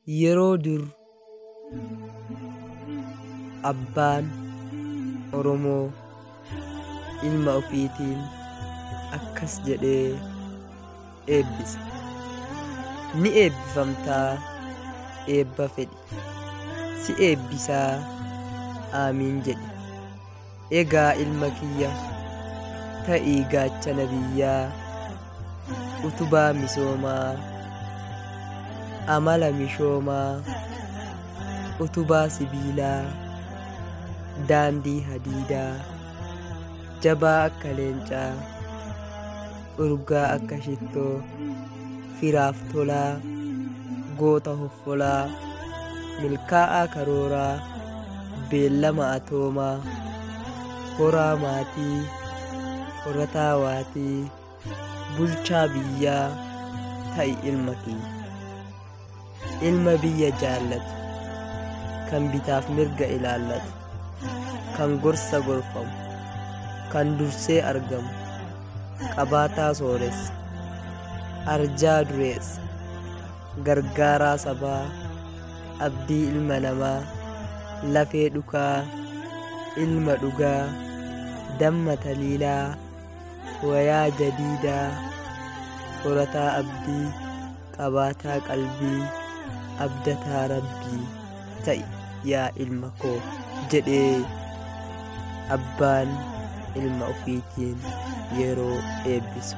Yeroo dur abbaan Oromoo ilma ofiitiin akkas jedhee eebbisa. Ni eebbifamtaa eebba fedhi. Si eebbisaa aamiin jedhi. Egaa ilma kiyya ta'ii gaachana biyyaa, utubaa misoomaa, amala mishoomaa, utubaa sibiilaa, daandii hadiidaa, jabaa akka leencaa, urgaa akka shittoo, firaaf tolaa, goota hoffolaa, milkaa'aa karooraa, beellama atoomaa, horaa maatii, horataa waatii, bulchaa biyyaa ta'i ilma kiyya. Ilma biyya jaallatu, kan bitaaf mirga ilaallatu, kan gorsa gorfamu, kan dursee argamu, qabaataa sooressa, arjaa dureessa, gargaaraa sabaa, abdii ilma namaa, lafee dhukaa, ilma dhugaa, damma taliilaa, wayaa jadiidaa, horataa abdii, qabaataa qalbii, abdataa rabbii ta'i yaa ilma koo jedhee abbaan ilma ofiitiin yeroo eebbisu.